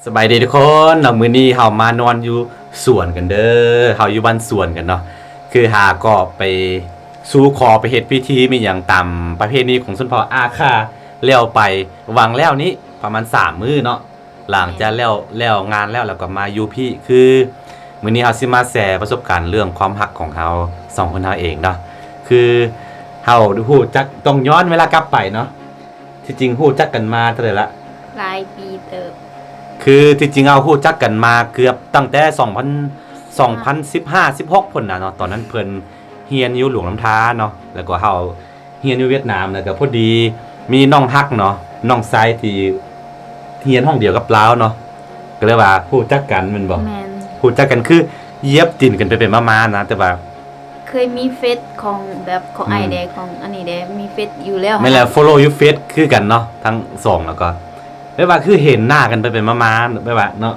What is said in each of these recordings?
ສະບາຍດີທຸກຄົນເນາະ, ມື້ນີ້ເຮົາມານອນຢູ່ສວນກັນເດີ, ເຮົາຢູ່ບ້ານສວນກັນເນາະ, ຄືຫາກໍໄປສູ່ຂໍໄປເຮັດພິທີມີຫຍັງຕາມປະເພນີຂອງຊົນເຜົ່າອາຄາແລ້ວໄປ, ຫວ່າງແລ້ວນີ້ປະມານສາມມື້ເນາະ, ຫຼັງຈາກແລ້ວ ແລ້ວງານແລ້ວ ແລ້ວກໍມາຢູ່ພີ້. ຄືມື້ນີ້ເຮົາຊິມາແຊປະສົບການເລື່ອງຄວາມຮັກຂອງເຮົາສອງຄົນເຮົາເອງເນາະ, ຄືເຮົາຮູ້ຈັກ ຕ້ອງຍ້ອນເວລາກັບໄປເນາະ, ທີ່ຈິງຮູ້ຈັກກັນມາເທົ່າໃດລະ? ຫຼາຍປີເຕີບ. ຄືທີ່ຈິງເຮົາຮູ້ຈັກກັນມາເກືອບຕັ້ງແຕ່ສອງພັນ ສອງພັນສິບຫ້າ ສິບຫົກພຸ້ນນະເນາະ, ຕອນນັ້ນເພິ່ນຮຽນຢູ່ຫຼວງນ້ຳທາເນາະ, ແລ້ວກໍເຮົາຮຽນຢູ່ຫວຽດນາມ, ແລ້ວກໍພໍດີມີນ້ອງຮັກເນາະ, ນ້ອງຊາຍທີ່ຮຽນຫ້ອງດຽວກັບລາວເນາະ, ກໍເລີຍວ່າຮູ້ຈັກກັນແມ່ນບໍ່? ແມ່ນ. ຮູ້ຈັກກັນຄືຢຽບຕີນກັນໄປໆມາໆນະ, ແຕ່ວ່າ ເຄີຍມີເຟສຂອງແບບຂອງ ອືມ ອ້າຍແດ່ ຂອງອັນນີ້ແດ່ ມີເຟສຢູ່ແລ້ວ. ແມ່ນແຫຼະ ຫັ້ນນະ ໂຟໂລຢູ່ເຟສຄືກັນເນາະ ທັງສອງ, ແລ້ວກໍແບບວ່າຄືເຫັນໜ້າກັນໄປໆມາໆ ແບບວ່າເນາະ,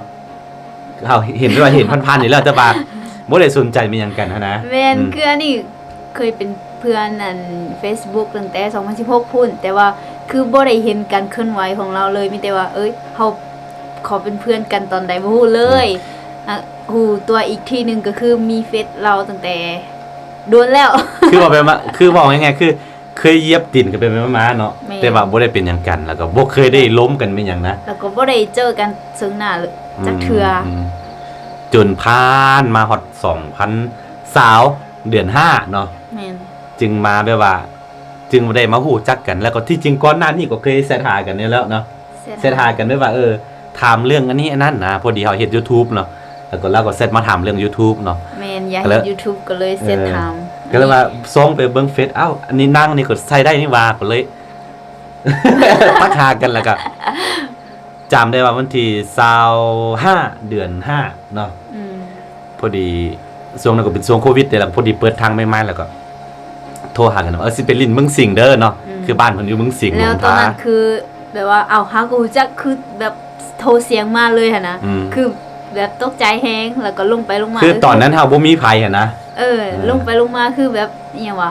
ເຮົາເຫັນ ແບບວ່າເຫັນຜ່ານໆນີ້ແລ້ວ ແຕ່ວ່າບໍ່ໄດ້ສົນໃຈມີຫຍັງກັນຫັ້ນນະ. ແມ່ນ ອືມ ຄືອັນນີ້ເຄີຍເປັນເພື່ອນອັນເຟສບຸກຕັ້ງແຕ່ສອງພັນສິບຫົກພຸ້ນ, ແຕ່ວ່າຄືບໍ່ໄດ້ເຫັນການເຄື່ອນໄຫວຂອງລາວເລີຍ, ມີແຕ່ວ່າ ເອີຍ ເຮົາ ຂໍເປັນເພື່ອນກັນຕອນໃດບໍ່ຮູ້ເລີຍ. ອືມ ອາ ຮູ້ຕົວອີກທີໜຶ່ງກໍຄືມີເຟສລາວຕັ້ງແຕ່ດົນແລ້ວ. ຄືວ່າແບບວ່າ ຄືເວົ້າງ່າຍໆ ຄືເຄີຍຢຽບຕີນກັນໄປໆມາໆເນາະ, ແມ່ນ ແຕ່ວ່າບໍ່ໄດ້ເປັນຫຍັງກັນ ແລ້ວກໍບໍ່ເຄີຍໄດ້ລົມກັນແມ່ນຫຍັງນະ, ແລ້ວກໍບໍ່ໄດ້ເຈີກັນເຊິ່ງໜ້າ ອືມ ຈັກເທື່ອ. ອືມ ຈົນຜ່ານມາຮອດສອງພັນຊາວ ເດືອນຫ້າເນາະ, ແມ່ນ ຈຶ່ງມາແບບວ່າ ຈຶ່ງໄດ້ມາຮູ້ຈັກກັນ. ແລ້ວກໍທີ່ຈິງກ່ອນໜ້ານີ້ກໍເຄີຍແຊັດຫາກັນນີ້ແລ້ວເນາະ, ແຊັດຫາ ແຊັດຫາກັນແບບວ່າ ເອີ ຖາມເລື່ອງອັນນີ້ອັນນັ້ນນະ, ພໍດີເຮົາເຮັດ YouTube ເນາະ, ແລ້ວກໍລາວກໍແຊັດມາຖາມເລື່ອງ YouTube ເນາະ. ແມ່ນ ຢາກເຮັດ YouTube ກໍເລີຍແຊັດຖາມ, ເອີ ກໍເລີຍວ່າສ່ອງໄປເບິ່ງເຟສ, ອ້າວ ອັນນີ້ນາງນີ້ກໍໃຊ້ໄດ້ນີ້ຫວ່າ, ກໍເລີຍທັກຫາກັນ. ແລ້ວກໍຈຳໄດ້ວ່າວັນທີຊາວຫ້າ ເດືອນຫ້າເນາະ, ອືມ ພໍດີຊ່ວງນັ້ນກໍເປັນຊ່ວງໂຄວິດເດ້, ແລ້ວກໍພໍດີເປີດທາງໃໝ່ໆ ແລ້ວກໍໂທຫາກັນວ່າ ເອີ ຊິໄປຫຼິ້ນເມືອງສິງເດີເນາະ, ອືມ ຄືບ້ານເພິ່ນຢູ່ເມືອງສິງ. ແລ້ວຕອນນັ້ນຄືແບບວ່າ ເອົ້າ ເຮົາກໍຮູ້ຈັກ ຄືແບບໂທສຽງມາເລີຍຫັ້ນນະ, ອືມ ຄືແບບຕົກໃຈແຮງ ແລ້ວກໍຫຼົງໄປຫຼົງມາ. ຄືຕອນນັ້ນເຮົາບໍ່ມີໃຜຫັ້ນນະ, ເອີ ເອີ ຫຼົງໄປຫຼົງມາ ຄືແບບອີຫຍັງຫວາ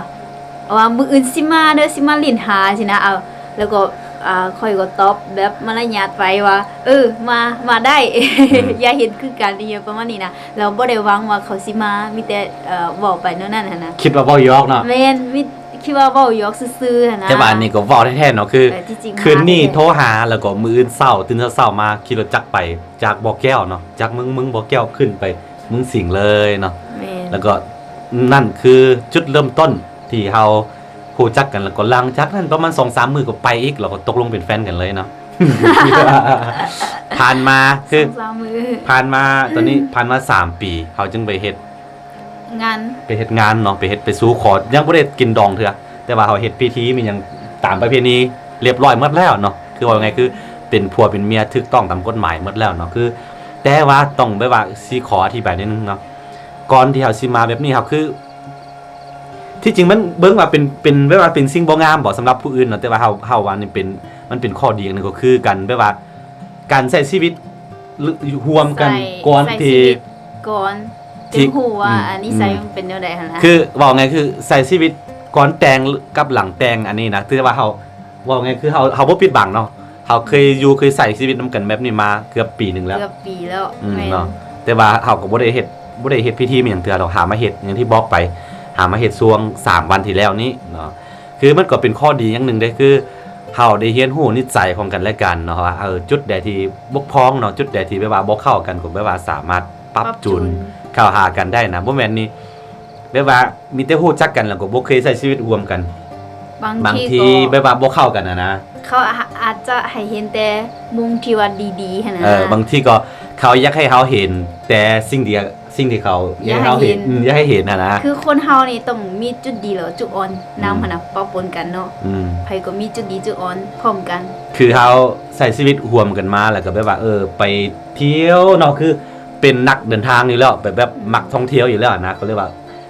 ວ່າມື້ອື່ນຊິມາເດີ ຊິມາຫຼິ້ນຫາຊີ້ນະ. ເອົາ ແລ້ວກໍ ອ່າ ຂ້ອຍກໍຕອບແບບມາລະຍາດໄປວ່າ ເອີ ມາ ມາໄດ້ ອືມ ຢາກເຫັນຄືກັນ ອີຫຍັງປະມານນີ້ນະ. ແລ້ວບໍ່ໄດ້ຫວັງວ່າເຂົາຊິມາ, ມີແຕ່ ເອີ ເວົ້າໄປແນວນັ້ນຫັ້ນນະ, ຄິດວ່າເວົ້າຢອກເນາະ. ແມ່ນ ມີ ຄິດວ່າເວົ້າຢອກຊື່ໆຫັ້ນນະ, ແຕ່ວ່າອັນນີ້ກໍເວົ້າແທ້ໆເນາະ, ຄື ເອີ ທີ່ຈິງ ຄືນນີ້ ມາແທ້ໆ ໂທຫາ ແລ້ວກໍມື້ອື່ນເຊົ້າ ຕື່ນເຊົ້າໆມາ ຂີ່ລົດຈັກໄປຈາກບໍ່ແກ້ວເນາະ, ຈາກເມືອງ ເມືອງບໍ່ແກ້ວຂຶ້ນໄປເມືອງສິງເລີຍເນາະ. ແມ່ນ ແລ້ວກໍນັ້ນຄືຈຸດເລີ່ມຕົ້ນ ທີ່ເຮົາຮູ້ຈັກກັນ, ແລ້ວກໍຫຼັງຈາກນັ້ນປະມານສອງສາມມື້ກໍໄປອີກ, ແລ້ວກໍຕົກລົງເປັນແຟນກັນເລີຍເນາະ. ຜ່ານມາ ຄື ສອງສາມມື້ ຜ່ານມາ ຕອນນີ້ ອືມ ຜ່ານມາສາມປີ ເຮົາຈຶ່ງໄປເຮັດງານ ໄປເຮັດງານເນາະ, ໄປເຮັດ ໄປສູ່ຂໍ, ຍັງບໍ່ໄດ້ກິນດອງເທື່ອ, ແຕ່ວ່າເຮົາເຮັດພິທີມີຫຍັງຕາມປະເພນີລຽບຮ້ອຍໝົດແລ້ວເນາະ, ຄືເວົ້າງ່າຍໆ ຄືເປັນຜົວເປັນເມຍຖືກຕ້ອງຕາມກົດໝາຍໝົດແລ້ວເນາະ. ຄື ແຕ່ວ່າຕ້ອງແບບວ່າ ຊິຂໍອະທິບາຍໜ້ອຍໜຶ່ງເນາະ, ກ່ອນທີ່ເຮົາຊິມາແບບນີ້ ເຮົາຄື ທີ່ຈິງມັນເບິ່ງວ່າເປັນ ເປັນແບບວ່າເປັນສິ່ງບໍ່ງາມບໍ ສຳລັບຜູ້ອື່ນເນາະ, ແຕ່ວ່າເຮົາ ເຮົາວ່ານີ້ເປັນ ມັນເປັນຂໍ້ດີອັນໜຶ່ງ ກໍຄືການແບບວ່າ ການໃຊ້ຊີວິດຮ່ວມກັນ ໃຊ້ ກ່ອນ ໃຊ້ ທີ່ ຊີວິດກ່ອນ ທີ່ ຈຶ່ງຮູ້ວ່າ ອືມ ອາ ນິໄສ ອືມ ມັນເປັນແນວໃດຫັ້ນນະ. ຄືເວົ້າງ່າຍ ຄືໃຊ້ຊີວິດກ່ອນແຕ່ງກັບຫຼັງແຕ່ງອັນນີ້ນະ, ຄືວ່າເຮົາ ເວົ້າງ່າຍ ຄືເຮົາ ເຮົາບໍ່ປິດບັງເນາະ, ເຮົາເຄີຍຢູ່ເຄີຍໃຊ້ຊີວິດນຳກັນແບບນີ້ມາເກືອບປີໜຶ່ງແລ້ວ ເກືອບປີແລ້ວ ອືມ ແມ່ນ ເນາະ, ແຕ່ວ່າເຮົາກໍບໍ່ໄດ້ເຮັດ ບໍ່ໄດ້ເຮັດພິທີມີຫຍັງເທື່ອດອກ, ຫາມາເຮັດຢ່າງທີ່ບອກໄປ ຫາມາເຮັດຊ່ວງສາມວັນທີ່ແລ້ວນີ້ເນາະ. ຄືມັນກໍເປັນຂໍ້ດີຢ່າງໜຶ່ງເດ້ ຄືເຮົາໄດ້ຮຽນຮູ້ນິໄສຂອງກັນແລະກັນເນາະ ວ່າ ເອີ ຈຸດໃດທີ່ບົກຜ່ອງເນາະ, ຈຸດໃດທີ່ແບບວ່າບໍ່ເຂົ້າກັນ ກໍແບບວ່າສາມາດປັບ ປັບຈູນ ຈູນ ເຂົ້າຫາກັນໄດ້ນະ, ບໍ່ແມ່ນນີ້ ແບບວ່າມີແຕ່ຮູ້ຈັກກັນ ແລ້ວກໍບໍ່ເຄີຍໃຊ້ຊີວິດຮ່ວມກັນ. ບາງ ບາງທີ ທີກໍແບບວ່າບໍ່ເຂົ້າກັນຫັ້ນນະ, ເຂົາອາ ອາດຈະໃຫ້ເຫັນແຕ່ມຸມທີ່ວ່າດີໆຫັ້ນນະ. ເອີ ບາງທີກໍເຂົາຢາກໃຫ້ເຮົາເຫັນແຕ່ສິ່ງທີ່ ສິ່ງທີ່ເຂົາຢາກໃຫ້ເຮົາເຫັນ ຢາກໃຫ້ເຫັນ ອືມ ຢາກໃຫ້ເຫັນຫັ້ນນະ. ຄືຄົນເຮົານີ້ຕ້ອງມີຈຸດດີ ແລ້ວຈຸດອ່ອນນຳ ອືມ ຫັ້ນນະ, ປະປົນກັນເນາະ, ອືມ ໃຜກໍມີຈຸດດີຈຸດອ່ອນພ້ອມກັນ. ຄືເຮົາໃຊ້ຊີວິດຮ່ວມກັນມາ ແລ້ວກໍແບບວ່າ ເອີ ໄປທ່ຽວເນາະ, ຄືເປັນນັກເດີນທາງຢູ່ແລ້ວ ແບບ ແບບ ອືມ ມັກທ່ອງທ່ຽວຢູ່ແລ້ວນະ, ກໍເລີຍວ່າ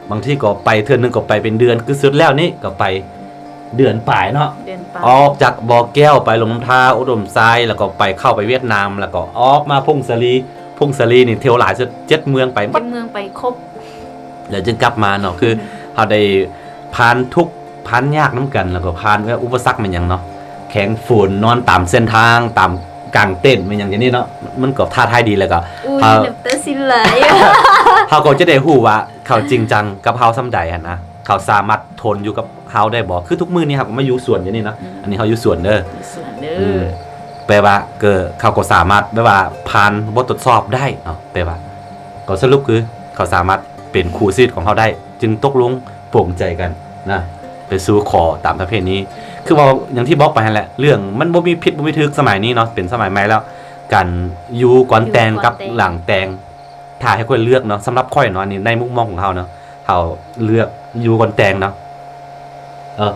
ບາງທີກໍໄປເທື່ອໜຶ່ງກໍໄປເປັນເດືອນ, ຄືສຸດແລ້ວນີ້ກໍໄປເດືອນປາຍເນາະ, ເດືອນປາຍ ອອກຈາກບໍ່ແກ້ວໄປຫຼວງນ້ຳທາ ອຸດົມໄຊ ແລ້ວກໍໄປ ເຂົ້າໄປຫວຽດນາມ ແລ້ວກໍອອກມາຜົ້ງສາລີ, ຜົ້ງສາລີນີ້ທ່ຽວຫຼາຍສຸດ ເຈັດເມືອງໄປໝົດ ເຈັດເມືອງໄປຄົບ ແລ້ວຈຶ່ງກັບມາເນາະ. ຄື ອືມ ເຮົາໄດ້ຜ່ານທຸກຜ່ານຍາກນຳກັນ ແລ້ວກໍຜ່ານແບບອຸປະສັກແມ່ນຫຍັງເນາະ, ແຂງຝົນ ນອນຕາມເສັ້ນທາງ ຕາມ ກາງເຕັ້ນແມ່ນຫຍັງຈັ່ງນີ້ເນາະ ມັນກໍທ້າທາຍດີ ແລ້ວກໍ ອຸ້ຍ ເຮົາ ນ້ຳຕາຊິໄຫຼ ເຮົາກໍຈະໄດ້ຮູ້ວ່າເຂົາຈິງຈັງກັບເຮົາສ່ຳໃດຫັ້ນນະ ເຂົາສາມາດທົນຢູ່ກັບເຮົາໄດ້ບໍ່ ຄືທຸກມື້ນີ້ເຮົາກໍມາຢູ່ສວນຢູ່ນີ້ເນາະ ອືມ ອັນນີ້ເຮົາຢູ່ສວນເດີ ຢູ່ສວນເດີ ອືມ ແປວ່າ ເອີ ເຂົາກໍສາມາດແບບວ່າຜ່ານບົດທົດສອບໄດ້ເນາະ ແປວ່າ ກໍສະຫຼຸບຄືເຂົາສາມາດເປັນຄູ່ຊີວິດຂອງເຮົາໄດ້ ຈຶ່ງຕົກລົງ ປົງໃຈກັນນະ ໄປສູ່ຂໍຕາມປະເພນີ ຄືເວົ້າຢ່າງທີ່ບອກໄປຫັ້ນແຫຼະ ເລື່ອງມັນບໍ່ມີຜິດບໍ່ມີຖືກ ສະໄໝນີ້ເນາະ ເປັນສະໄໝໃໝ່ແລ້ວ ການຢູ່ກ່ອນແຕ່ງກັບຫຼັງແຕ່ງ ຖ້າໃຫ້ຂ້ອຍເລືອກເນາະ ສຳລັບຂ້ອຍເນາະ ອັນນີ້ໃນມຸມມອງຂອງເຮົາເນາະ ເຮົາເລືອກຢູ່ກ່ອນແຕ່ງເນາະ ເອີ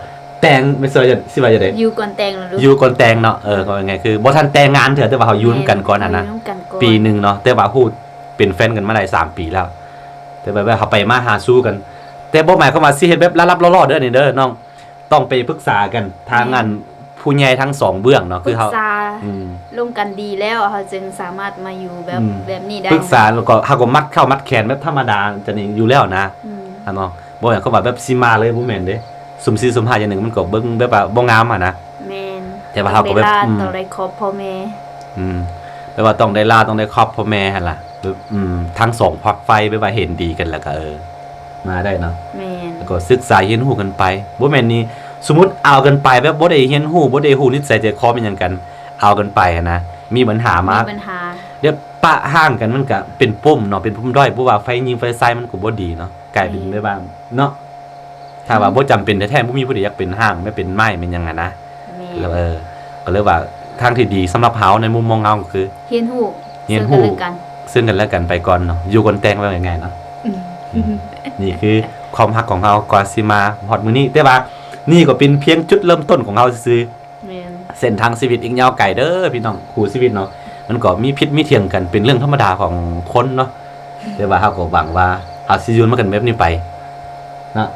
ແຕ່ງ ແມ່ນຊິວ່າຈັ່ງໃດ ຢູ່ກ່ອນແຕ່ງ ຢູ່ກ່ອນແຕ່ງເນາະ ເອີ ເວົ້າງ່າຍໆ ຄືບໍ່ທັນແຕ່ງງານເທື່ອ ແຕ່ວ່າເຮົາຢູ່ນຳກັນກ່ອນຫັ້ນນະ ຢູ່ນຳກັນກ່ອນ ປີໜຶ່ງເນາະ ແຕ່ວ່າຮູ້ເປັນແຟນກັນມາໄດ້ສາມປີແລ້ວ ແຕ່ແບບວ່າເຮົາໄປມາຫາສູ່ກັນ ແຕ່ບໍ່ໝາຍຄວາມວ່າຊິເຮັດແບບລັບໆຫຼໍ່ໆເດີ ນີ້ເດີນ້ອງ ຕ້ອງໄປປຶກສາກັນ ທາງ ແມ່ນ ອັນຜູ້ໃຫຍ່ທັງສອງເບື້ອງເນາະ ຄືເຮົາ ປຶກສາ ອືມ ລົມກັນດີແລ້ວ ເຮົາຈຶ່ງສາມາດມາຢູ່ແບບ ອືມ ແບບນີ້ໄດ້ ປຶກສາ ແລ້ວກໍເຮົາກໍມັດເຂົ້າມັດແຂນແບບທຳມະດາຈັ່ງນີ້ຢູ່ແລ້ວນະ ອືມ ຫັ້ນເນາະ ບໍ່ໝາຍຄວາມວ່າແບບຊິມາເລີຍ ບໍ່ແມ່ນເດ້ ສຸ່ມສີ່ສຸ່ມຫ້າຢ່າງໜຶ່ງ ມັນກໍເບິ່ງແບບວ່າບໍ່ງາມຫັ້ນນະ ແມ່ນ ແຕ່ວ່າເຮົາກໍແບບ ຕ້ອງໄດ້ລາ ອືມ ຕ້ອງໄດ້ຂອບພໍ່ແມ່ ອືມ ແບບວ່າຕ້ອງໄດ້ລາ ຕ້ອງໄດ້ຂອບພໍ່ແມ່ຫັ້ນລະ ແບບ ອືມ ທັງສອງຝັກຝ່າຍ ແບບວ່າເຫັນດີກັນ ແລ້ວກໍ ເອີ ມາໄດ້ເນາະ ແມ່ນ ແລ້ວກໍສຶກສາຮຽນຮູ້ກັນໄປ ບໍ່ແມ່ນນີ້ ສົມມຸດເອົາກັນໄປແບບບໍ່ໄດ້ຮຽນຮູ້ ບໍ່ໄດ້ຮູ້ນິດໄສໃຈຄໍແມ່ນຫຍັງກັນ ເອົາກັນໄປຫັ້ນນະ ມີບັນຫາມາ ມີບັນຫາ ແລ້ວປະຮ່າງກັນ ມັນກະເປັນປົມເນາະ ເປັນປົມດ້ອຍ ບໍ່ວ່າຝ່າຍຍິງຝ່າຍຊາຍ ມັນກໍບໍ່ດີເນາະ ກາຍເປັນ ແມ່ນ ແບບວ່າເນາະ ຖ້າວ່າ ອືມ ບໍ່ຈຳເປັນແທ້ໆ ບໍ່ມີຜູ້ໃດຢາກເປັນຮ່າງ ແມ່ນເປັນໄມ້ແມ່ນຫຍັງຫັ້ນນະ ແມ່ນ ແລ້ວ ເອີ ກໍເລີຍວ່າທາງທີ່ດີສຳລັບເຮົາ ໃນມຸມມອງເຮົາກໍຄື ຮຽນຮູ້ ຮຽນຮູ້ ເຊິ່ງກັນແລະກັນ ເຊິ່ງກັນແລະກັນໄປກ່ອນເນາະ ຢູ່ກ່ອນແຕ່ງ ເວົ້າງ່າຍໆເນາະ ອືມ ອືມ ນີ້ຄືຄວາມຮັກຂອງເຮົາກ່ອນຊິມາຮອດມື້ນີ້ ແຕ່ວ່ານີ້ກໍເປັນພຽງຈຸດເລີ່ມຕົ້ນຂອງເຮົາຊື່ໆ ແມ່ນ ເສັ້ນທາງຊີວິດອີກຍາວໄກເດີພີ່ນ້ອງ ຄູ່ຊີວິດເນາະ ມັນກໍມີຜິດມີຖຽງກັນ ເປັນເລື່ອງທຳມະດາຂອງຄົນເນາະ ແຕ່ວ່າເຮົາກໍຫວັງວ່າເຮົາຊິຢູ່ນຳກັນແບບນີ້ໄປເນາະ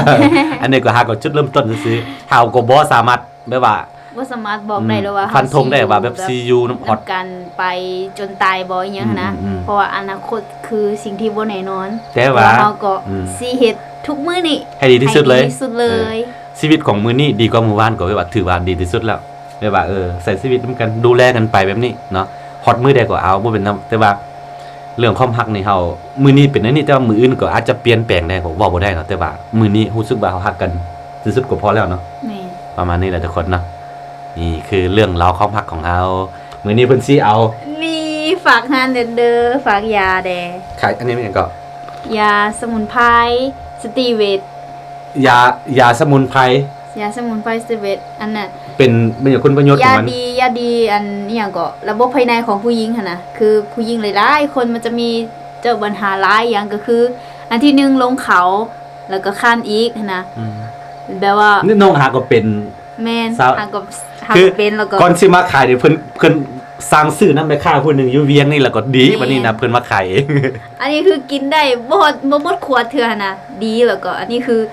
ແມ່ນ ອັນນີ້ກໍຫາກໍຈຸດເລີ່ມຕົ້ນຊື່ໆ ເຮົາກໍບໍ່ສາມາດແບບວ່າ ບໍ່ສາມາດບອກໄດ້ ອືມ ເລີຍວ່າ ຟັນ ເຮົາ ທົ່ງໄດ້ວ່າແບບ ຊິຢູ່ ຊິຢູ່ນຳ ນຳກັນໄປຈົນຕາຍບໍ່ ອີ່ຫຍັງຫັ້ນນະ ອືມໆໆ ເພາະວ່າອະນາຄົດຄືສິ່ງທີ່ບໍ່ແນ່ນອນ ແຕ່ວ່າ ແຕ່ວ່າເຮົາກໍ ອືມ ຊິເຮັດທຸກມື້ນີ້ໃຫ້ດີທີ່ສຸດເລີຍ ໃຫ້ດີທີ່ສຸດເລີຍ ເອີ ຊີວິດຂອງມື້ນີ້ດີກວ່າມື້ວານ ກໍແບບວ່າຖືວ່າດີທີ່ສຸດແລ້ວ ແບບວ່າ ເອີ ໃຊ້ຊີວິດນຳກັນ ດູແລກັນໄປແບບນີ້ເນາະ ຮອດມື້ໃດກໍເອົາ ບໍ່ເປັນຫຍັງ ແຕ່ວ່າເລື່ອງຄວາມຮັກນີ້ ເຮົາ ມື້ນີ້ເປັນແນວນີ້ ແຕ່ວ່າມື້ອື່ນກໍອາດຈະປ່ຽນແປງໄດ້ ກໍເວົ້າບໍ່ໄດ້ເນາະ ແຕ່ວ່າມື້ນີ້ຮູ້ສຶກວ່າເຮົາຮັກກັນທີ່ສຸດກໍພໍແລ້ວເນາະ ແມ່ນ ປະມານນີ້ແຫຼະທຸກຄົນເນາະ ນີ້ຄືເລື່ອງລາວຄວາມຮັກຂອງເຮົາ ມື້ນີ້ເພິ່ນຊິເອົາ ນີ້ ຝາກຮ້ານແດ່ເດີ ຝາກຢາແດ່ ຂາຍ ອັນນີ້ແມ່ນຫຍັງເກາະ? ຢາສະໝຸນໄພສະຕີເວັດ ຢາ ຢາສະໝຸນໄພ ຢາສະໝຸນໄພສະເວັດ ອັນນັ້ນ ເປັນ ເປັນຫຍັງຄຸນປະໂຫຍດຂອງມັນ? ຢາດີ ຢາດີ ອັນ ອີ່ຫຍັງເກາະ ລະບົບພາຍໃນຂອງຜູ້ຍິງຫັ້ນນະ ຄືຜູ້ຍິງຫຼາຍໆຄົນມັນຈະມີເຈົ້າບັນຫາຫຼາຍຢ່າງ ກໍຄື ອັນທີໜຶ່ງ ລົງເຂົາ ແລ້ວກໍຄັນອີກຫັ້ນນະ ອືມ ແບບວ່າ ນີ້ນ້ອງຫາກໍເປັນ ແມ່ນ ຊາວ ຫາກໍ ຫາກໍເປັນ ແລ້ວກໍ ກ່ອນຊິມາຂາຍນີ້ ເພິ່ນ ເພິ່ນສັ່ງຊື້ນຳແມ່ຄ້າຜູ້ໜຶ່ງຢູ່ວຽງນີ້ ແລ້ວກໍດີ ແມ່ນ ບັດນີ້ນະ ເພິ່ນມາຂາຍເອງ ອັນນີ້ຄືກິນໄດ້ບໍ່ຮອດ ບໍ່ໝົດຂວດເທື່ອຫັ້ນນະ ດີ ແລ້ວກໍອັນນີ້ຄື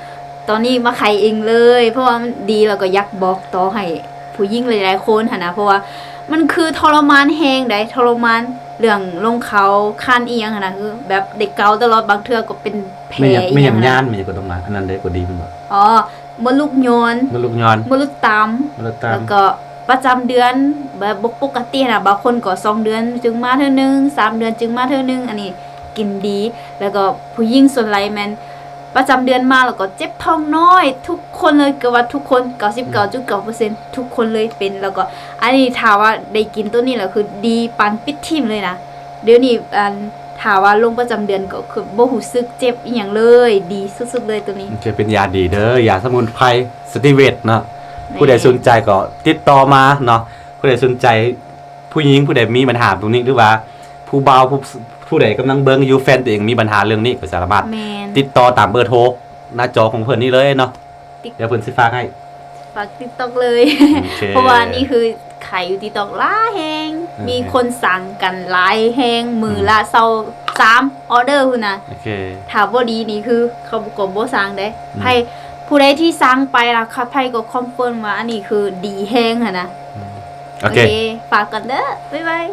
ຕອນນີ້ມາຂາຍເອງເລີຍ ເພາະວ່າມັນດີ ແລ້ວກໍຢາກບອກຕໍ່ໃຫ້ຜູ້ຍິງຫຼາຍໆຄົນຫັ້ນນະ ເພາະວ່າມັນຄືທໍລະມານແຮງໃດ໋ ທໍລະມານເລື່ອງລົງເຂົາ ຄັນອີ່ຫຍັງຫັ້ນນະ ຄືແບບໄດ້ເກົາຕະຫຼອດ ບາງເທື່ອກໍເປັນແຜ ແມ່ນຫຍັງ ແມ່ນຫຍັງ ອີ່ຫຍັງຫັ້ນນະ ຍານ ແມ່ນຫຍັງກໍຕ້ອງມາ ອັນນັ້ນເດ້ກໍດີແມ່ນບໍ່? ອໍ ມົດລູກຍ້ອນ ມົດລູກຍ້ອນ ມົດລູກຕ່ຳ ມົດລູກຕ່ຳ ແລ້ວກໍປະຈຳເດືອນແບບບໍ່ປົກກະຕິຫັ້ນນະ ບາງຄົນກໍສອງເດືອນຈຶ່ງມາເທື່ອໜຶ່ງ ສາມເດືອນຈຶ່ງມາເທື່ອໜຶ່ງ ອັນນີ້ກິນດີ ແລ້ວກໍຜູ້ຍິງສ່ວນຫຼາຍແມ່ນ ປະຈຳເດືອນມາແລ້ວກໍເຈັບທ້ອງນ້ອຍ ທຸກຄົນເລີຍ ເກືອບວ່າທຸກຄົນ ເກົ້າສິບເກົ້າຈຸດເກົ້າເປີເຊັນ ທຸກຄົນເລີຍເປັນ ແລ້ວກໍອັນນີ້ຖ້າວ່າໄດ້ກິນໂຕນີ້ແລ້ວຄືດີປານປິດຖິ້ມເລີຍນະ ດຽວນີ້ ອັນ ຖ້າວ່າລົງປະຈຳເດືອນກໍຄືບໍ່ຮູ້ສຶກເຈັບອີ່ຫຍັງເລີຍ ດີສຸດໆເລີຍໂຕນີ້ ໂອເຄ ເປັນຢາດີເດີ ຢາສະໝຸນໄພສະຕີເວັດເນາະ ແມ່ນ ຜູ້ໃດສົນໃຈກໍຕິດຕໍ່ມາເນາະ ຜູ້ໃດສົນໃຈ ຜູ້ຍິງຜູ້ໃດມີບັນຫາຕົງນີ້ ຫຼືວ່າຜູ້ບ່າວ ຜູ້ ຜູ້ໃດກຳລັງເບິ່ງຢູ່ ແຟນຕົວເອງມີບັນຫາເລື່ອງນີ້ ກໍສາມາດ ແມ່ນ ຕິດຕໍ່ຕາມເບີໂທໜ້າຈໍຂອງເພິ່ນນີ້ເລີຍເນາະ ຕິດ ດຽວເພິ່ນຊິຝາກໃຫ້ ຝາກຕິກຕ໋ອກເລີຍ ໂອເຄ ເພາະວ່ານີ້ຄືຂາຍຢູ່ຕິກຕ໋ອກຫຼາຍແຮງ ເອີ ມີຄົນສັ່ງກັນຫຼາຍແຮງ ມື້ລະຊາວສາມອໍເດີພຸ້ນນະ ໂອເຄ ຖ້າບໍ່ດີນີ້ຄືເຂົາກໍບໍ່ສັ່ງເດ້ ອືມ ໃຜ ຜູ້ໃດທີ່ສັ່ງໄປລະ ໃຜກໍຄອນເຟີມວ່າອັນນີ້ຄືດີແຮງຫັ້ນນະ ອືມ ໂອເຄ ໂອເຄ ຝາກກ່ອນເດີ ບາຍບາຍ.